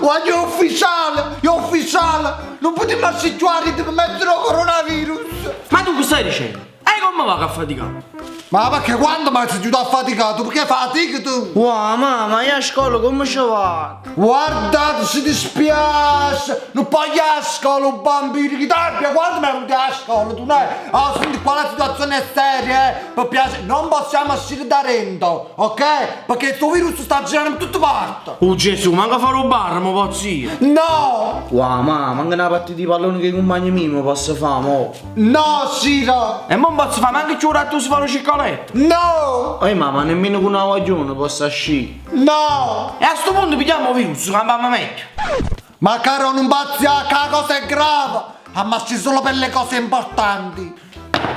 Guagliò, è ufficiale, è ufficiale! Nun putimmo ascì cchiù 'a rinto pe mezzo d' 'o coronavirus! Ma tu che stai dicenno? E comme vaco a faticà? Ma pecché quando mai si ghiuto a faticà? Tu pecché fatichi tu? Uà, ma, ma io a scola come ci vado? Guarda, si dispiace, non puoi jì a scola un bambino che t'abbia, quando mi è venuto a scola, tu ne, ah, senti qua la situazione è seria, eh, per piacere, non possiamo uscire da dentro, ok? Perché questo virus sta girando in tutte parti. Oh Gesù, manco fore 'o bar mo pozzo ij. No! Uà, ma, manco na partita di pallone che i compagni miei mi posso fare, mo. No, Ciro! E mo non posso fare manco chiù 'o rattuso fore 'o circoletto. No! Oi ma, ma nemmeno con una guaglione posso ascì. No! E a sto punto pigliamo 'o virus, campammo meglio. Ma caro nun pazzià, che 'a cosa è grave! Amma ascì solo per le cose importanti.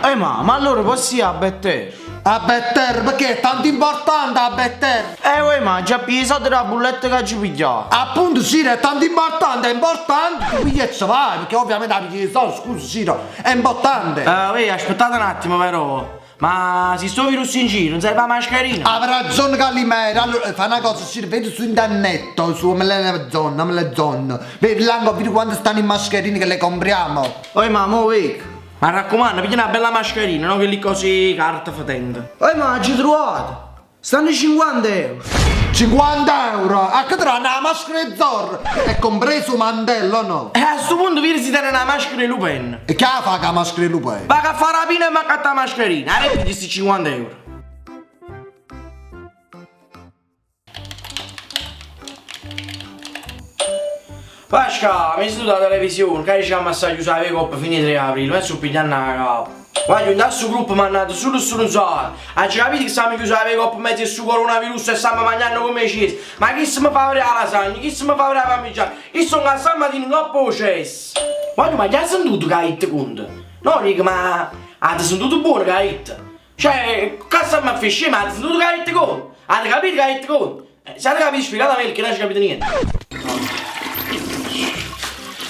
Oi ma, ma allora posso ì a Better? A Better, perché è tanto importante a Better? Uè ma già piglio i soldi della bulletta che aggio pigliato. Appunto Ciro è tanto importante, è importante, tu pigli e ce vai, perché ovviamente 'a pigli i soldi, scusa Ciro, è importante. Uè aspettate un attimo però, ma si sto virus in giro, non serve 'a mascherina? Ave ragione Calimero, allora fai una cosa Ciro, vedi su internet, su Amazon, Amazon, vedi là, vedi quanto stanno in mascherine che le compriamo. Uè ma mo veco. Ma raccomando, piglia una bella mascherina, no che lì così carta fetente. Uè ma aggio trovato! Stanno 50 euro! 50 euro? A che trovi una maschera di Zorro? È compreso un mantello o no? E a sto punto vedi si tiene una maschera di Lupin. E che la fa con la maschera di Lupin? Va a fare rapina e mi accatta la mascherina, adesso questi 50 euro. Pasca, mi seduto alla televisione, che diciamo a stare chiusa la coppa fino al 3 aprile, ma sto pigliando la capo. Guarda, in questo gruppo mi hanno dato solo stronzate. Hai capito che stiamo chiusa la coppa in mezzo al suo coronavirus e stiamo mangiando come ci. Ma chi si mi fa avere la lasagna? Chi si mi fa avere la parmigiana? Io sono a stamattina in coppa o cesso. Guarda, ma chi ha sentito che hai detto conto? No, dico, ma avete sentito buono che hai detto? Cioè, cazzo mi fa scemo, avete sentito che hai detto conto? Avete capito che hai detto conto? Se avete capito, spiegate a me perché non ci capite niente.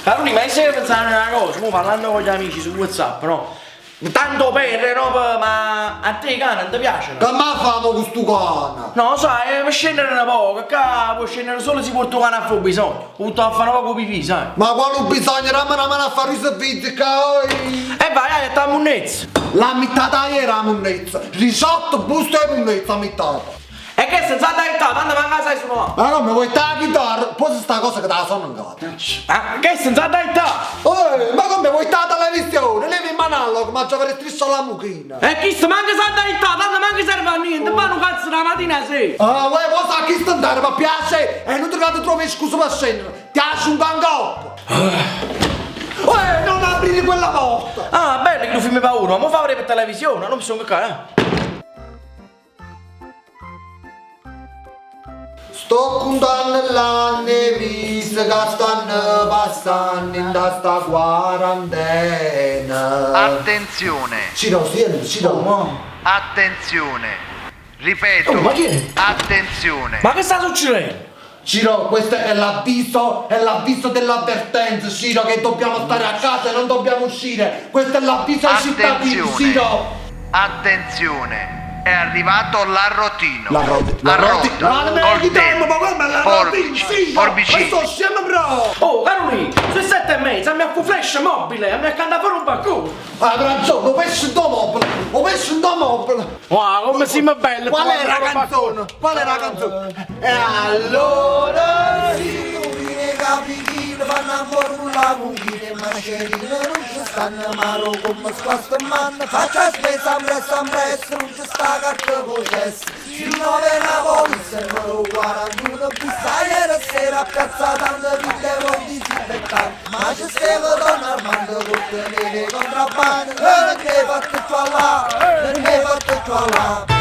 Caroni, ma se pensare una cosa, mo parlando con gli amici su WhatsApp, no? Tanto per, no? Ma a te i cani non ti piacciono? Che ma famo con sto cane? No, sai, per scendere una poco, qua può scendere solo se porto cane a fare bisogno. Ho a fare una poco pipì, sai? Ma quale bisogno? Dammi una mano a fare i servizi, ca, oi. E vai, vai, a monnezza. L'ha mittata ieri la monnezza. 18 buste di monnezza ha mittata. E che senza andare in tanto manca sai suonare. Ma come vuoi la chitarra? Poi sta cosa che te la sono in capo. Ma che senza andare in Ehi, ma come vuoi la televisione? Levi in mano all'occhio, ma già per striscia la mucchina. E chi sta manca sa andare in tanto manca serve a niente, ma non cazzo la mattina sì. Ah, vuoi cosa chi sta andare? Ma piace? E non ti trovi scusa per scendere. Ti lascio un gangoppo. Uè, non aprire quella porta. Ah, bello che tu film paura, ma mo fa vedere per televisione, non mi sono qua, eh. Sto contando l'anni mesi che stanno passando in sta quarantena. Attenzione, Ciro, senti, Ciro. attenzione. Ripeto, Oh, ma chi è? attenzione. Ma che sta succedendo? Ciro, questo è l'avviso dell'avvertenza, Ciro, che dobbiamo stare a casa e non dobbiamo uscire. Questo è l'avviso ai cittadini, Attenzione. Ciro. Attenzione. È arrivato l'arrotino. L'arroti, Arrota, Ma non me la chitarra, ma guarda l'arrotino, forbici, Ciro. forbicini. Ma sto scemo, bro. Oh, Carolina, sono 7:30, mi ha flash mobile, mi ha cantato fuori un balcone. Ha ragione, ho messo in mobile, ho messo in mobile. Wow, come si ma bello. Qual è la canzone? Qual è la canzone? E allora sì, fanno ancora la mucchina e mascherine non ci stanno, ma lo come squasta in mano, faccia spesa, ampressa, ampressa, non ci sta carta processo. Il 9 Napoli, sembra lo 41, pista ieri sera a Piazza Dante, videvo disinfettante, ma ci stava Don Armando con tenere contrabbando, non ne fatto qua là, non ne fatto qua là.